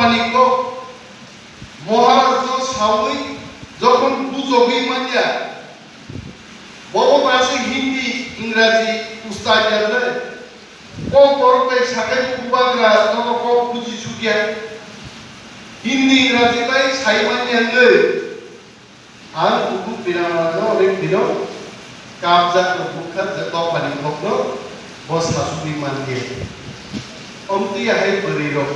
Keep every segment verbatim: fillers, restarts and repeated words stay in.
Ani kok Maharaj no sawi jokhon bujogwi manya, bobo mase Hindi, Ingraji ustad ya le. Kok borok bai sakai bubagra nono kok buji sukya. Hindi, Ingraji bai sai manya le. Ang kubu pinamano ring bino kapjak no bukha je dophani kokno bo sasugwi mangye. Omtwi ahai bwrwi rok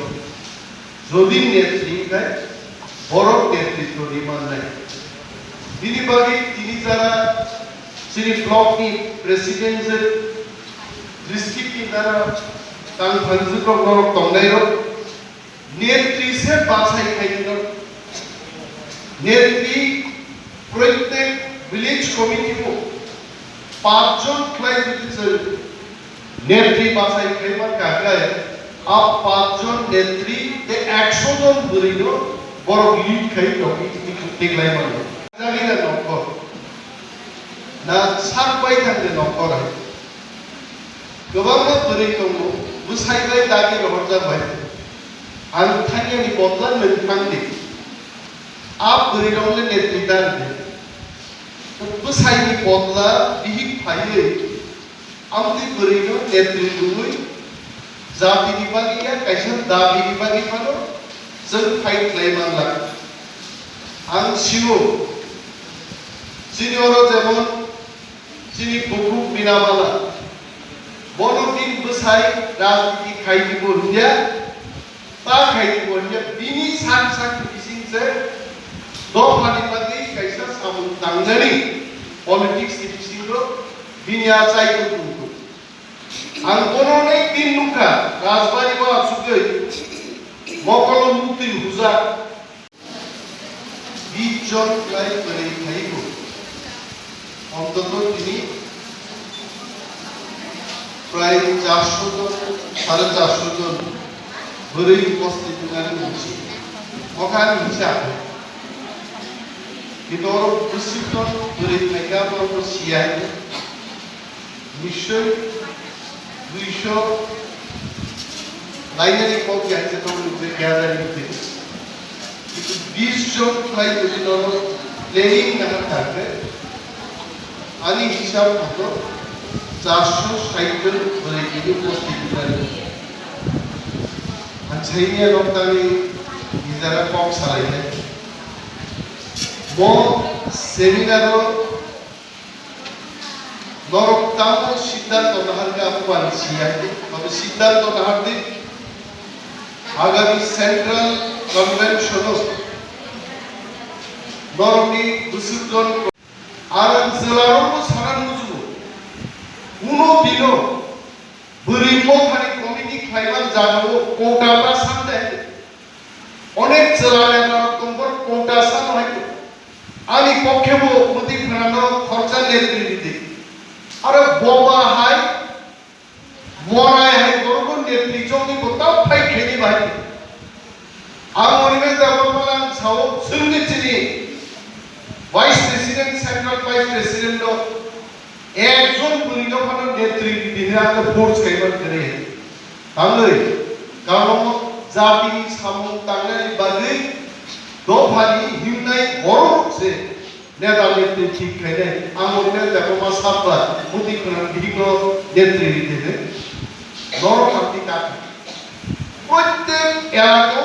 jodi netri khai borok netritw ri mannai. Bini bagwi tini jara chini block ni president je district ni jara tang thangjwk rok norok tongnai rok. Netri se bachai khainai no. Netri proitek village committee o pach jon khlai jodi chwng netri bachai khaima kakai, a pach jon netri tei ekso jon bwrwi no borok lead khai tongwi tini khuk teglai mano. Jagina nokho na sak bai thangde nokho hai. Kwbangma bwrwi tongo, bwsai bai dagi rohorjak bai. Ang thangya ni bodla nwng thang di. A bwrwi rok le netri dan di. Bwsai ni bodla bihik phaiwi amtwi bwrwi no netri rwwi jati ni bagwi ya kaisa dabi ni bagwi phano chwng fight khlai manlak. Ang sio chini oro jemon Chini bukhuk Binabala, bono bini bwsai rajniti khai dibo hwnya, ta khai dibo hwnya, bini sak sak ni bising se dophani bagwi kaisa samung tangnani politics ni bisingo bini achai tongtong. Ang bono onek din nukha, Rajbari o achugwi mokolo muktwi hujak. Bish jon khlai bwrwi phaibo. Ontoto tini prai charso jon, sare charso jon bwrwi uposthit wngnani mungsi. Okhani hwnsa. Kintu oro bwswk jon bwrwi phaikha, borokno siya. Nischoi duiso lainani kok ya se tong ni kya jani ni. Kintu bish jon khlai jodi nono planning na thakle ani hisab moto charso sait jon bole kini posthit jani. Ang saini ya noktani nijara kok salai le. Bo seminar o Norok tamo siddhanto naharkha, aphuru ani siya, tamo siddhanto nahardi, agami Central Convention o norokni bwswk jon, ang jwlarokno sana mujugo, kuno dino bwrwi mothani committee khlaiman jagao kota ta sande. Onek chwla netarok tong, borok kota sano hai. Ani pokkhe bo mwtwi phanano khoroksa netri ridi. Aro boba hai, morai hai borokno netri chongni bo tamo fight khaini bahai. Ang Animesh Debbarma ang sao, chwngni chini Vice President, Central Vice President no Ekjon bwrwi no phano netri ridi hwnwi ang force kaiman kwrwi. Tangwi, karon jatini samung tangnani bagwi dophani himnai borok se neta netri thik khainai. Ang Animesh Debbarma sabba muti khwnang bihikno netri ridi hwnwi. Norok hamti kha. Prottek elaka